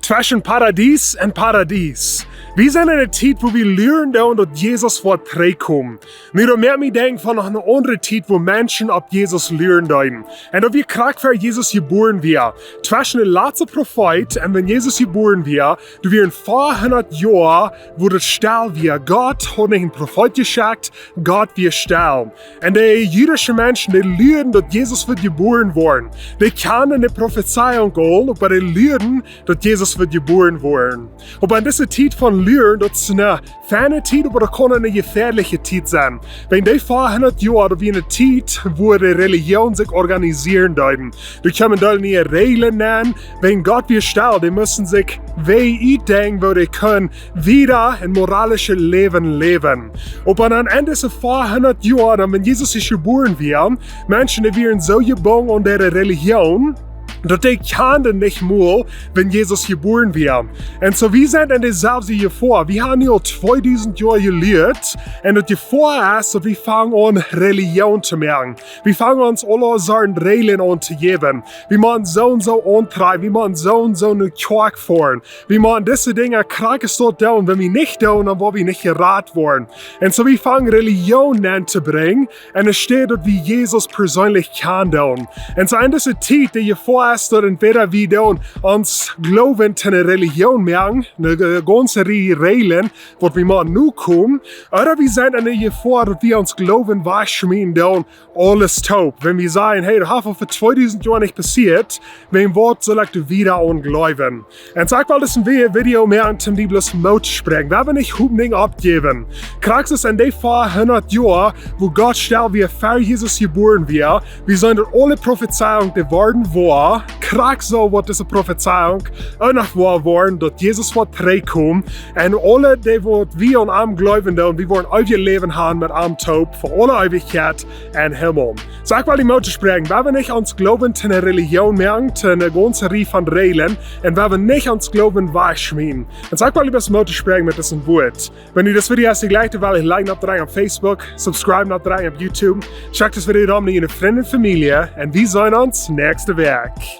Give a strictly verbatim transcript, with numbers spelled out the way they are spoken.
Tweschen Paradies un Paradies. Wie sent en eene Tiet, wua wie luren doonen, daut Jesus woat trigjkomen. Nu, daut moakt mie denkjen von noch eene aundre Tiet, wua Menschen opp Jesus luren deeden. Un daut wia krakjt ver Jesus jebuaren wia. Tweschen de latste Profeet un wan Jesus jebuaren wia, doa wieren veahundat Joa, wua daut stell wia. Gott haud nich eenen Profeet jeschekjt, Gott wia stell. Un de jüdische Menschen, dee luaden, daut Jesus wudd jebuaren woaren. Dee kjanden de Profezeiunk aul, oba dee luaden, daut Jesus wudd jebuaren woaren. Oba en dise Tiet von luaren, daut es eene feine Tiet, oba daut kaun eene jefäadliche Tiet sennen. Wan dee veahundat Joa, daut wia eene Tiet, wua de Relijoon sikj organisieren deeden. Doa kjeemen doa niee Räajlen aun, wan Gott wia stell, dee musten sikj Wäaj utdenkjen, woo dee kunnen wieda een moralischet Läwen läwen. Oba aum Enj von veahundat Joa, dan wan Jesus es jebuaren worden, Menschen, dee wieren soo jebungen aun äare Relijoon, daut dee kjanden nich mol, wan Jesus jebuaren wia. Un soo, wie sent en deeselwje Jefoa. Wie haben nu aul tweedusent Joa jeluat. Un daut Jefoa es, daut wie fangen aun Relijoon to moaken. Wie fangen ons aule Sorten Räajlen aun to jäwen. Wie motten soo un soo auntrakjen. Wie motten soo un soo no Kjoakj foaren. Wie motten dise Dinja krakjt soo doonen. Wan wie nich doonen, dan woa wie nich jerat woaren. Un soo, wie fangen Relijoon aun to brinjen. Un enne Städ daut wie Jesus perseenlich kjanen doonen. Un soo en dise Tiet, de Jefoa es daut entwäda wie doonen ons Gloowen to eene Relijoon moaken, eene, äh, gaunze Rieej Räajlen, waut wie motten nokomen, ooda wie sent en de Jefoa daut wie ons Gloowen wajchschmieten doonen, aules toop. Wan wie sajen, hey, daut haft aul ver tweedusent Joa nich passieet, wan waut saul ekj doa wieda aun gloowen? Un soo ekj well dise Video moaken, om die bloos Moot to spräakjen. Wie haben nich Hopninj oppjejäft. Krakjt soo en dee veahundat Joa, wua Gott stell wia ver Jesus jebuaren wia, wie seenen daut aule Profezeiunk, dee worden woa, krakjt soo woat dise Profezeiunk uk noch woa woaren, daut Jesus woat trigjkomen. Un aule dee waut wie aun am gloowen doonen, wie woaren eewjet Läwen haben met am toop, fa aule Eewichkjeit em Himmel. Soo ekj well die Moot to spräakjen. Wie haben nich ons Gloowen to eene Relijoon moaken, to eene gaunze Rieej von Räajlen. Un wie haben nich ons Gloowen wajchschmieten. Un soo ekj well die bloos Moot to spräakjen met dise Wieed. Wan die dise Video jefelt, dan like oppdrekjen opp Facebook, subscribe oppdrekjen opp YouTube. Check dise Video dan met diene Frind un Famielje. Un wie seenen ons näakjste Wäakj.